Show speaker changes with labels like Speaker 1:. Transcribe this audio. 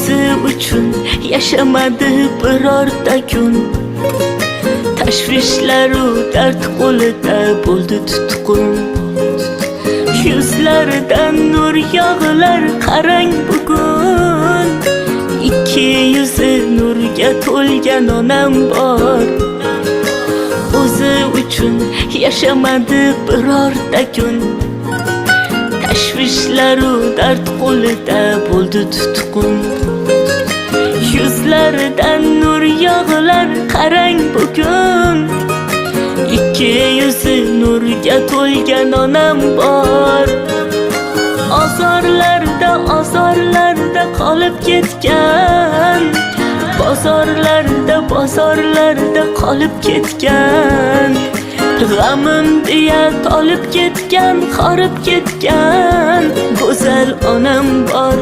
Speaker 1: O'zi uchun yashamadi birorta kun. Tashvishlaru dard qo'lida bo'ldi tutqun. Yuzlaridan nur yog'ilar, qarang bugun. Ikki yuzi nurga to'lgan onam bor. O'zi uchun yashamadi birorta kun. Tashvishlaru dard qo'lida bo'ldi tutqun. Yuzlaridan nur yog'ilar, qarang bugun. Ikki yuzi nurga to'lgan onam bor. Ozorlarda, ozorlarda qolib ketgan. Bozorlarda, bozorlarda qolib ketgan. G'amim deya tolib ketgan, horib ketgan go'zal onam bor.